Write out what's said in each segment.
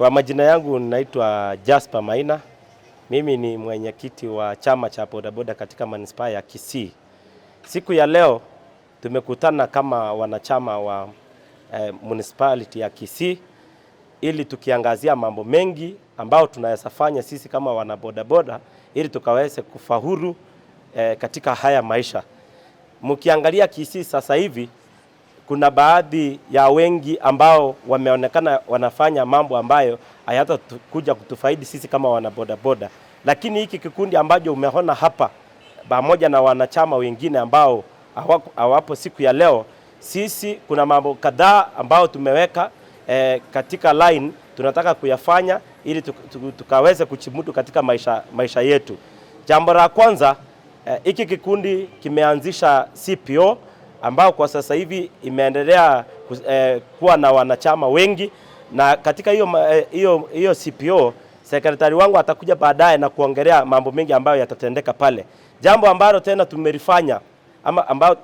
Kwa majina yangu naitwa Jasper Maina. Mimi ni mwenyekiti wa chama cha bodaboda katika manispaa ya Kisii. Siku ya leo tumekutana kama wanachama wa municipality ya Kisii ili tukiangazia mambo mengi ambao tunaweza fanya sisi kama wanabodaboda ili tukaweze kufaulu katika haya maisha. Mkiangalia Kisii sasa hivi kuna baadhi ya wengi ambao wameonekana wanafanya mambo ambayo hayatakuja kutufaidi sisi kama wanabodaboda, lakini hiki kikundi ambacho umeona hapa pamoja na wanachama wengine ambao hawapo siku ya leo, sisi kuna mambo kadhaa ambao tumeweka katika line tunataka kuyafanya ili tukaweze kujimudu katika maisha yetu. Jambo la kwanza, hiki kikundi kimeanzisha CPO ambao kwa sasa hivi imeendelea kuwa na wanachama wengi, na katika hiyo CPO sekretari wangu atakuja baadaye na kuongelea mambo mengi ambayo yatatendeka pale. Jambo ambalo tena tumelifanya ama ambao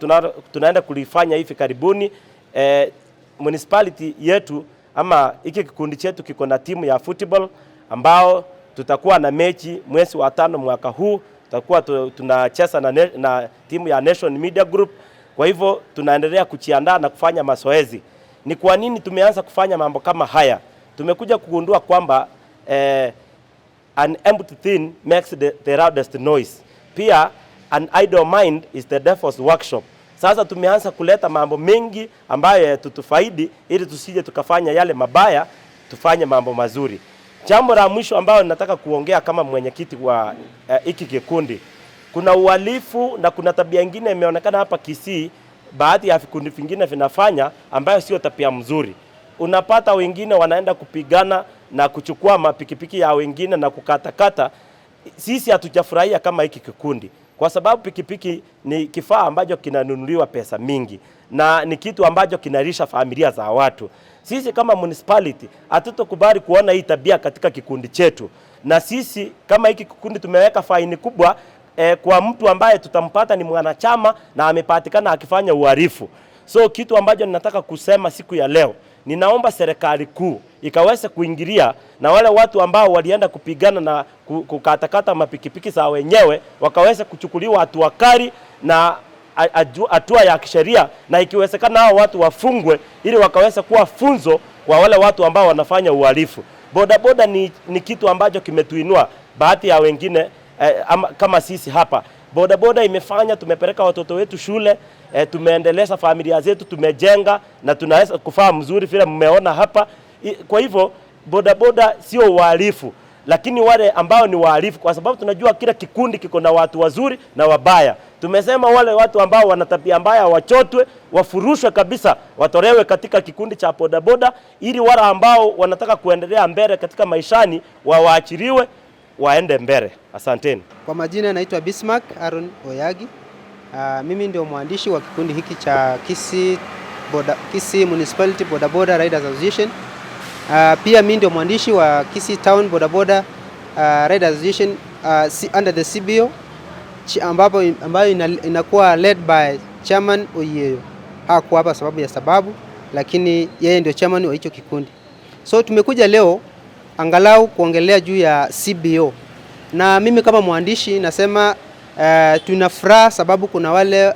tunaenda kulifanya hivi karibuni, municipality yetu ama hiki kikundi chetu kiko na timu ya football ambao tutakuwa na mechi mwezi wa 5 mwaka huu. Tutakuwa tunacheza na timu ya Nation Media Group. Kwa hivyo tunaendelea kujiandaa na kufanya mazoezi. Ni kwa nini tumeanza kufanya mambo kama haya? Tumekuja kugundua kwamba an empty tin makes the loudest noise. Pia an idle mind is the devil's workshop. Sasa tumeanza kuleta mambo mengi ambayo tutufaidi ili tusije tukafanya yale mabaya, tufanye mambo mazuri. Jambo la mwisho ambayo nataka kuongea kama mwenyekiti wa hiki kikundi, kuna uhalifu na kuna tabia nyingine imeonekana hapa Kisii, baadhi ya vikundi vingine vinafanya ambayo sio tabia mzuri. Unapata wengine wanaenda kupigana na kuchukua mapikipiki ya wengine na kukatakata. Sisi hatujafurahia kama hiki kikundi, kwa sababu pikipiki ni kifaa ambacho kinanunuliwa pesa mingi na ni kitu ambacho kinalisha familia za watu. Sisi kama municipality hatutokubali kuona hii tabia katika kikundi chetu, na sisi kama hiki kikundi tumeweka faini kubwa kwa mtu ambaye tutampata ni mwanachama na amepatikana akifanya uhalifu. So kitu ambacho ninataka kusema siku ya leo, ninaomba serikali kuu ikaweze kuingilia na wale watu ambao walienda kupigana na kukatakata mapikipiki za wenyewe wakaweze kuchukuliwa hatua kali na hatua ya kisheria, na ikiwezekana hao watu wafungwe ili wakaweze kuwa funzo kwa wale watu ambao wanafanya uhalifu. Bodaboda ni kitu ambacho kimetuinua baadhi ya wengine kama sisi hapa. Bodaboda imefanya tumepeleka watoto wetu shule, tumeendeleza familia zetu, tumejenga na tunaweza kufaa mzuri vile mmeona hapa. Kwa hivyo bodaboda sio uhalifu, lakini wale ambao ni wahalifu, kwa sababu tunajua kila kikundi kiko na watu wazuri na wabaya. Tumesema wale watu ambao wana tabia mbaya wachotwe, wafurushwe kabisa, watolewe katika kikundi cha bodaboda, ili wale ambao wanataka kuendelea mbele katika maishani wawaachiliwe waende mbele. Asanteni. Kwa majina naitwa Bismarck Aaron Oyagi. Mimi ndio mwandishi wa kikundi hiki cha Kisii Municipality Bodaboda Riders Association. Pia mimi ndio mwandishi wa Kisii Town Bodaboda Riders Association under the CBO ambayo inakuwa led by Chairman Oyeyo. Hakuwa hapa sababu ya sababu, lakini yeye ndio chairman wa hicho kikundi. So tumekuja leo angalau kuongelea juu ya CBO. Na mimi kama mwandishi nasema tuna furaha sababu kuna wale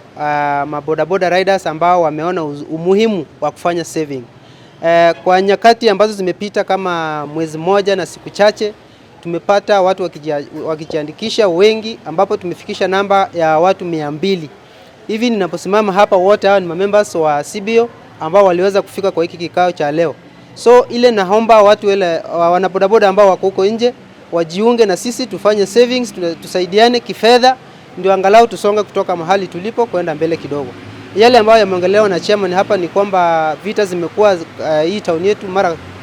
mabodaboda riders ambao wameona umuhimu wa kufanya saving. Kwa nyakati ambazo zimepita kama mwezi mmoja na siku chache tumepata watu wakijiandikisha wengi, ambapo tumefikisha namba ya watu 200. Hivi ninaposimama hapa wote hawa ni members wa CBO ambao waliweza kufika kwa hiki kikao cha leo. So ile naomba watu wale wanabodaboda ambao wako huko nje wajiunge na sisi tufanye savings, tusaidiane kifedha ndio angalau tusonge kutoka mahali tulipo kwenda mbele kidogo. Yale ambayo yameongelewa na chairman hapa ni kwamba vita zimekuwa hii town yetu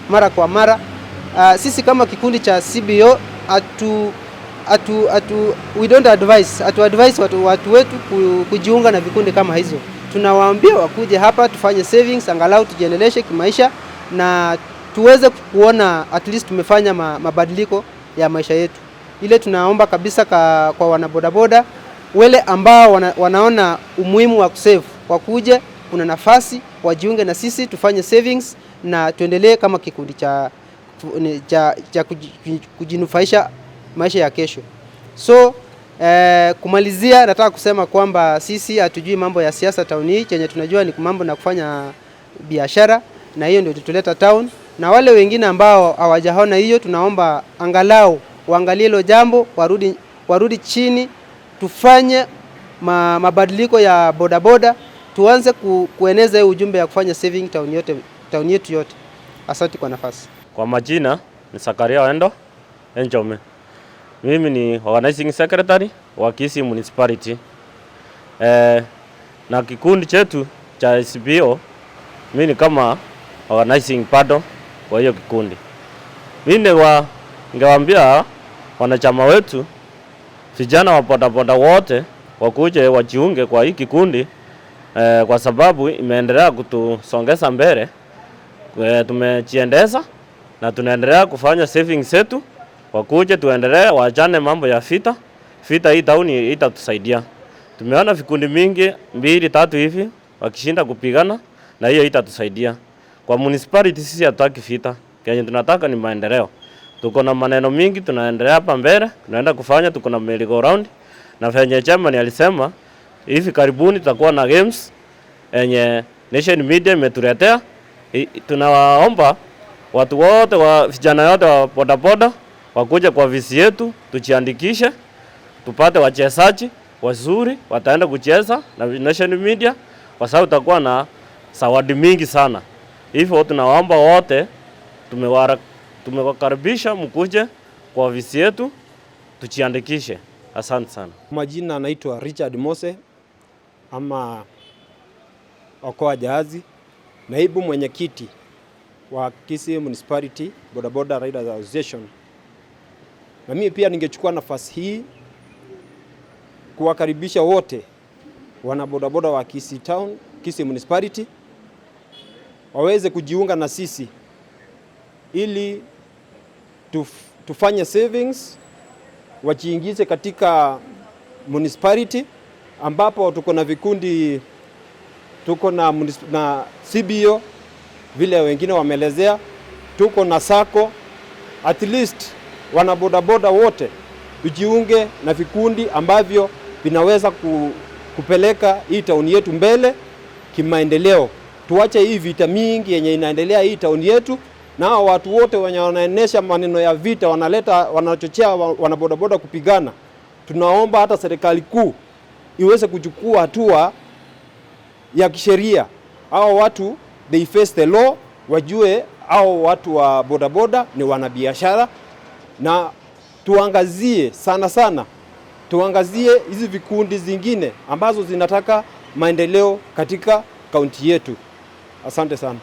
mara kwa mara. Sisi kama kikundi cha CBO we don't advise, hatu advise watu wetu kujiunga na vikundi kama hizo. Tunawaambia wakuje hapa tufanye savings angalau tujiendeleshe kimaisha na tuweze kuona at least tumefanya mabadiliko ya maisha yetu. Ile tunaomba kabisa kwa wanabodaboda wale ambao wanaona umuhimu wa kusave wakuje, kuna nafasi wajiunge na sisi tufanye savings na tuendelee kama kikundi cha cha kujinufaisha maisha ya kesho. So kumalizia, nataka kusema kwamba sisi hatujui mambo ya siasa town hii. Chenye tunajua ni mambo na kufanya biashara, na hiyo ndio tutuleta town. Na wale wengine ambao hawajaona hiyo, tunaomba angalau waangalie hilo jambo, warudi chini, tufanye mabadiliko ya bodaboda, tuanze kueneza hiyo ujumbe ya kufanya saving town yote, town yetu yote. Asante kwa nafasi. Kwa majina ni Zakaria Wendo Enjome. Mimi ni organizing secretary wa Kisii Municipality. Na kikundi chetu cha SBO, mimi ni kama organizing bado kwa hiyo kikundi. Mimi ningewaambia wanachama wetu, vijana wa bodaboda wote wakuje wajiunge kwa hii kikundi, kwa sababu imeendelea kutusongeza mbele. Tumejiendeza na tunaendelea kufanya savings zetu. Wakuje tuendelee, waachane mambo ya vita. Vita hii town itatusaidia. Tumeona vikundi mingi mbili tatu hivi wakishinda kupigana, na hiyo itatusaidia. Kwa municipality sisi hatutaki vita. Kenye tunataka ni maendeleo. Tuko na maneno mingi tunaendelea hapa mbele, tunaenda kufanya, tuko na merry go round. Na venye chairman alisema hivi karibuni tutakuwa na games yenye Nation Media imetuletea. Tunawaomba watu wote wa vijana wote wa bodaboda wakuje kwa ofisi yetu tujiandikishe, tupate wachezaji wazuri wataenda kucheza na Nation Media, kwa sababu tutakuwa na zawadi mingi sana. Hivyo tunawaomba wote, tumewakaribisha mkuje kwa ofisi yetu tujiandikishe. Asante sana. Majina anaitwa Richard Mose ama Okoa Jahazi, naibu mwenyekiti wa Kisii Municipality Bodaboda Riders Association. Na mimi pia ningechukua nafasi hii kuwakaribisha wote wana bodaboda wa Kisii Town, Kisii Municipality waweze kujiunga na sisi ili tufanye savings, wajiingize katika municipality ambapo tuko na vikundi, tuko na CBO vile wengine wameelezea, tuko na SACCO. At least wana bodaboda wote tujiunge na vikundi ambavyo vinaweza kupeleka hii town yetu mbele kimaendeleo. Tuache hii vita mingi yenye inaendelea hii town yetu, na hao watu wote wenye wanaenesha maneno ya vita, wanachochea wanabodaboda kupigana. Tunaomba hata serikali kuu iweze kuchukua hatua ya kisheria. Hao watu they face the law, wajue hao watu wa bodaboda ni wanabiashara, na tuangazie sana sana, tuangazie hizi vikundi zingine ambazo zinataka maendeleo katika kaunti yetu. Asante sana.